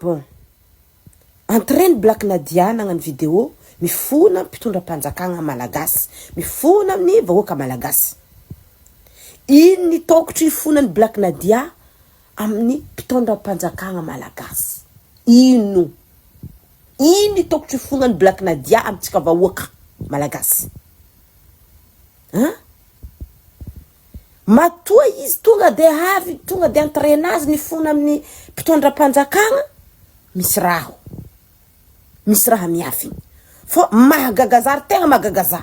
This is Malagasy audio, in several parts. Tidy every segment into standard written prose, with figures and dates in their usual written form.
Bon. Entre ny Black Nadia nagnano vidéo mifona mpitondra mpanjakagna malagasy, mifona amin'ny vahoaka malagasy. Ino ny tokotry hifonan'i Black Nadia amin'ny mpitondra mpanjakagna malagasy? Ino? Ino ny tokotry hifonan'i Black Nadia amintsika vahoaka malagasy? Hein? Matoa izy tonga de avy tonga de entraîne azy ny fona amin'ny mpitondra mpanjakagna, misy raha ao, misy raha miafigny, fô mahagaga za ary tegna mahagaga za.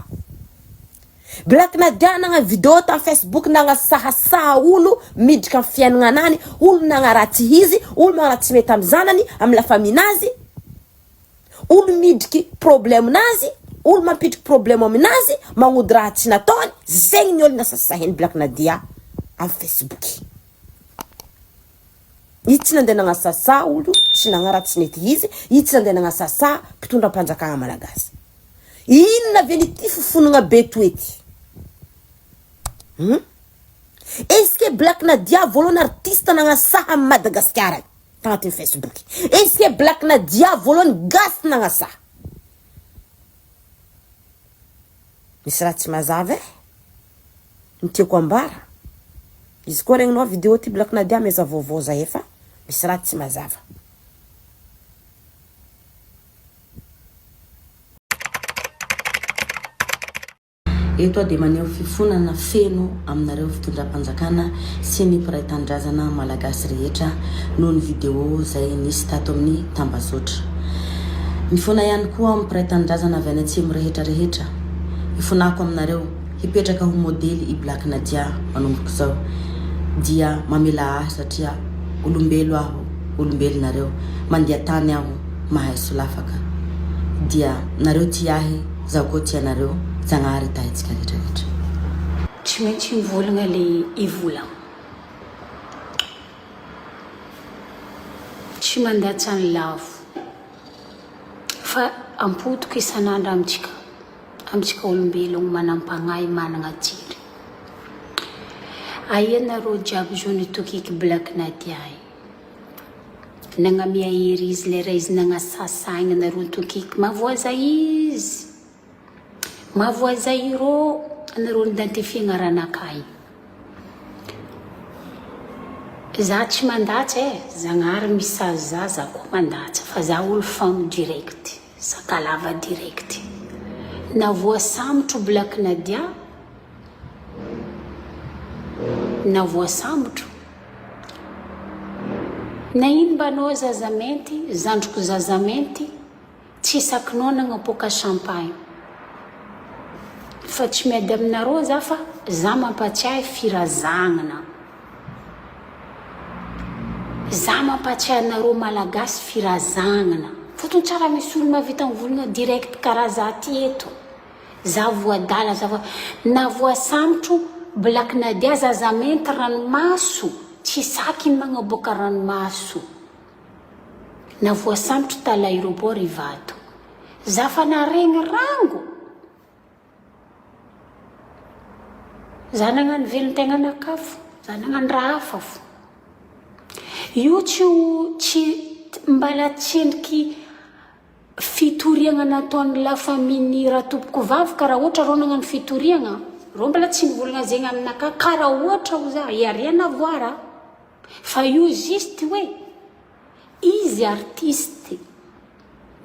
Black Nadia nagnano video tam facebook nagnasahasaha olo midriky am fiaignanany, olo nagnaratsy izy, olo magnano tsy mety am zanany, am la famille nazy, Olo midriky problème nazy, olo mampidriky problème aminazy, magnody raha tsy nataony, zegny ny olo nasasahin'i Black Nadia am Facebook. Izy tsy nandeha nagnasasa olo, tsy nagnaratsy nety izy, izy tsy nandeha nagnasasa mpitondra mpanjakagna malagasy. Inona avy an'ity fofonagna be toy ity? Hum? Est-ce que Black Nadia voalohany artiste nagnasaha am Madagasikara? tagnatin'ny Facebook. Est-ce que Black Nadia voalohany gasy nagnasa? Misy raha tsy mazava e. Ny tiako ambara. Izy koa regninao vidéo ty Black Nadia mieza vaovao zahay fa misy raha tsy mazava. Eto aho dia maneho fifonana feno aminareo fitondram-panjakana sy ny mpiray tanindrazana Malagasy rehetra noho ny vidéo izay nisy tato amin'ny tambazotra. Mifona ihany koa aho amin'ny mpiray tanindrazana avy any atsimo rehetra rehetra. Ifonako aminareo, hipetraka ho modely i Black Nadia manomboka izao. Dia mamelà ahy satria olombelo aho, olombelo nareo. Mandia tany aho, mahay solafaka. Dia nareo tia ahy. Zaho koa tia anareo, Zagnahary hitahy antsika rehetra rehetra. Tsy maintsy mivolagna le ivolagna. Tsy mandatsa ny lavo. Fa ampodiko isan'andro amintsika, amintsika olombelogno manam-pagnahy managna jery. Aia nareo jiaby zo nitokiky Black Nadia io. Nagnamia hery izy lera izy nagnasasa aigna nareo tokiky mavoaza izy mavoaza irô anareo nidentifie agnaranakahy za tsy mandatsa e zagnahary misazy za za koa mandatsa fa za olo famo direct sakalava direct na voasambotro black nadia na voasambotro Na ino mba anao zaza mainty, zandriko zaza mainty, tsy sakinao nagnapoaka champagne. Fa tsy miady aminareo za fa za mampatsiahy firazagnana. Za mampatsiahy anareo malagasy firazagnana. Fotony tsara misy olo mahavita mivolagna direct karaha za ty eto. Za voadala za voa na voasambotro Black Nadia zaza mainty ranomaso tsy saky ny magnaboaka ranomaso na voasambotro ta l'aeroport Ivato za fa naregny rango za nagnano velon-tegna nakafo za nagnano raha hafa fo io tsy ho tsy mbala tsendriky Fitoriagna nataon'ny la famille ny ratompokovavy ka raha ohatra reo nagnano fitoriagna reo mbola tsy nivolagna zegny aminakahy ka raha ohatra ho za y a rien à voir a fa io juste hoe izy artiste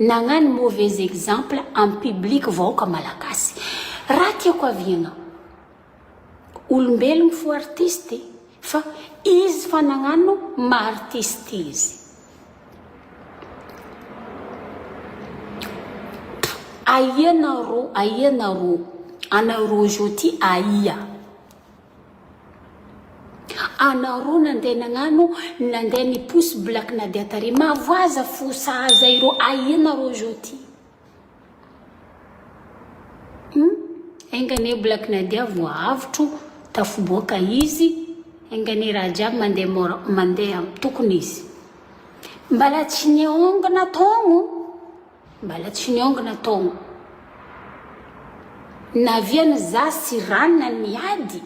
nagnano mauvais exemple en public vahoaka malagasy raha tiako aviagna Olombelogno fo artiste fa izy fa nagnano maha artiste izy. Aia nareo aia nareo anareo zao ty aia? Anareo nandeha nagnano nandeha niposy black nadia tary mavoaza fo sahaza ireo aia nareo zao ty? Hum enga anie Black Nadia voahavotro tafiboaka izy enga anie raha jiaby mandeha mora mandeha tokony izy mbala tsy niongona taogno mbala tsy niongona taogno naviany za sy ranona niady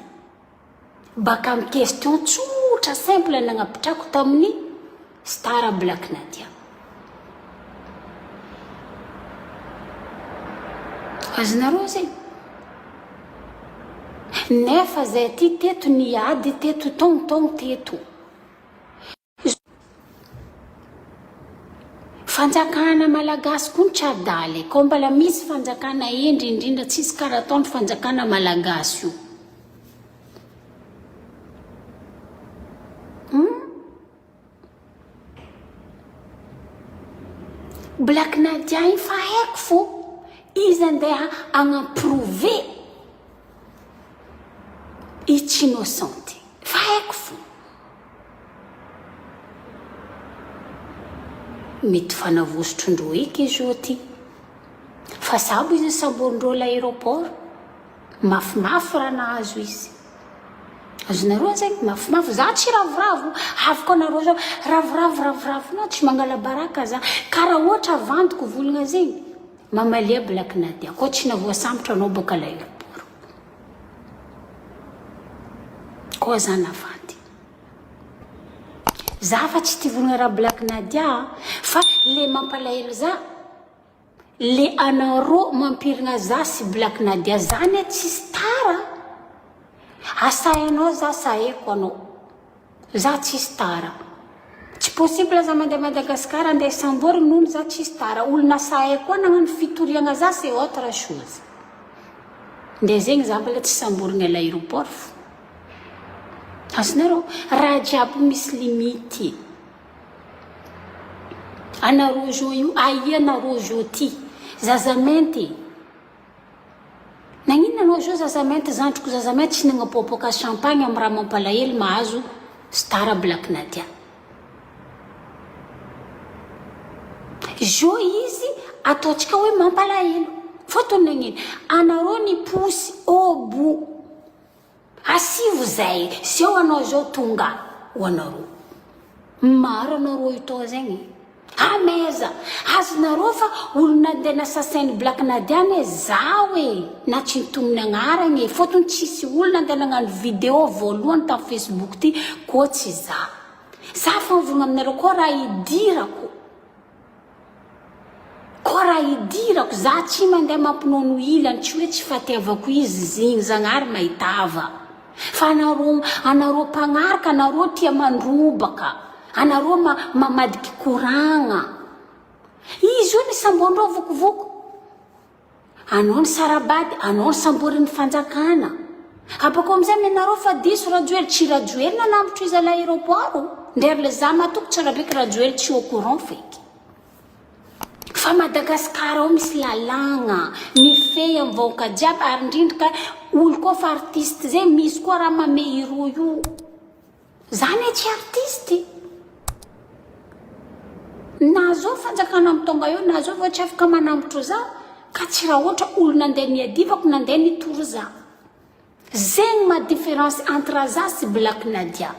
Baka am question tsotra simple nagnapitrako tamin'i Star Black Nadia. Azonareo zegny? Nefa zay aty teto niady teto togno togno teto. Fanjakana malagasy koa ny tsy adala e, koa mbala misy fanjakana hendry indrindra tsisy karaha ataony fanjakana malagasy io. Hum? Black Nadia iny fa haiko fô izy andeha agnamprouver izy tsy innocente fa haiko fô. Mety fa navosotrondreo eky izy io ty. Fa sabo izy nisamborindreo l'aéroport. Mafimafy raha nahazo izy. Azonareo zegny? Mafimafy. Za tsy ravoravo. Avy koa nareo zao ravoravo ravoravo. Non, tsy mangala baraka za. Ka raha ohatra avandiko volagna zegny, mamalia Black Nadia. Koa tsy navoasambotra anao boka l'aéroport. Koa za navandy. Za fa tsy tia volagna raha Black Nadia a, fa le mampalahelo za, le anarô mampirigna za sy Black Nadia, za anie tsy star a, asainao za sahaiko anao, za tsy star, tsy possible za mandeha Madagascar andeha samborigny noho ny za tsy star, olo nasahay koa nagnano fitoriagna za c'est autre chose, nde zegny za mbola tsy samborigny à l'aéroport fô. Azonareo? Raha jiaby misy limite. Anareo zo io, aia nareo zo ty? Zaza mainty e. Nagnino anao zo zaza mainty, zandriko zaza mainty tsy nagnapoapoaka champagne am raha mampalahelo mahazo star Black Nadia. Zo izy ataontsika hoe mampalahelo. Fotony nagnino? Anareo niposy au bout. Asivo zay seho anao zao tonga ho anareo. Maro anareo io tao zegny. Amaiza. Azonareo fa olo nandeha nasasainy Black Nadia anie zaho e. Na tsy nitonona agnaragna e. Fotony tsisy olo nandeha nagnano video voalohany tam Facebook ty koa tsy za. Za fa mivogna aminareo koa raha idirako. Koa raha idirako za tsy mandeha mampinono ilany tsy hoe tsy fatiavako izy zigny zagnahary mahitava fa anareo anareo mpagnaraka anareo tia mandrobaka anareo ma mamadiky koragna izy io ny sambondreo vokovoko Anao ny sarabady, anao ny samborin'ny fanjakana. Abako amizay amenareo fa diso Rajoely, tsy Rajoely nanambotro izy à l'aéroport o. Ndry le za matoky tsara be ki Rajoely tsy au courant feky. Fa Madagascar ao misy lalàgna mifehy am vahoaka jiaby ary indrindra ka olo koa fa artiste zay misy koa raha mamehy ireo io. Za anie tsy artiste. Na zao fanjakana mitonga eo na zao vao tsy afaka manambotro za ka tsy raha ohatra olo nandeha niadivako nandeha nitory za. Zegny maha différence entre za sy Black Nadia.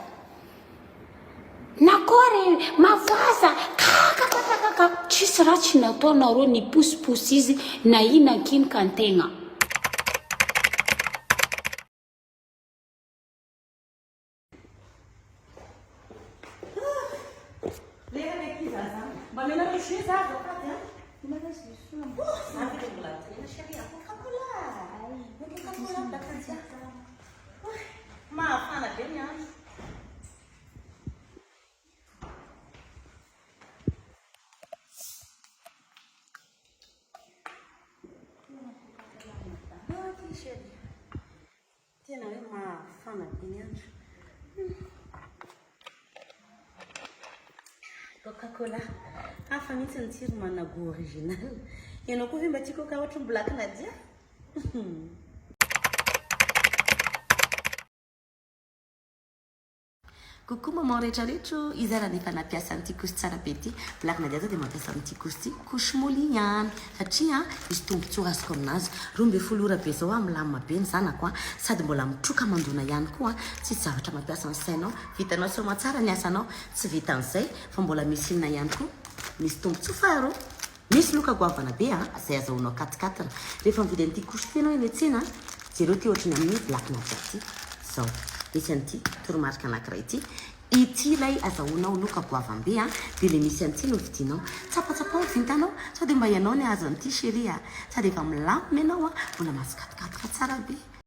Nakory mavoaza kakakakakaka tsisy raha tsy nataonareo niposiposy izy na inakinika antegna. Lera ny ankizy azany. Mba menareo jus za azafady a. Za ve mbola tena chérie a. Coca-Cola. Coca-Cola Black Mahafana be ny andro. Chérie. Tena hoe mafana be ny andro. Coca cola. Hafa mihitsy ny tsiro manana goût original. Ianao koa ve mba tia coca ohatry ny Black Nadia? Coucou maman rehetra rehetra o! Iza raha efa nampiasa an'ity couche tsara be ity? Black Nadia zao dia mampiasa an'ity couche ity, couche molly ihany satria misy tombotsoa azoko aminazy. 12 ora be zao aho milamina be ny zanako an, sady mbola mitroka mandona ihany koa an, tsisy zavatra mampiasa ny sainao, vitanao soamantsara ny asanao, tsy vitan'izay fa mbola misy inona ihany koa, misy tombotsoa faharoa. Misy loka goavana be a, izay azahoanao quat-quatre. Rehefa mividy an'ity couche ity ianao eny an-tsena a, jereo ity ohatry ny amin'ny Black Nadia ity. Izao, misy an'ity toromarika anankiray ity. Ity ilay azahoanao loka goavambe a, dia le misy an'ity no vidinao. Tsapatsapao ny vintanao sao dia mba ianao ny azo an'ity, chérie a. Sady efa milamina ianao a, mbola mahazo 4 4 tsara be.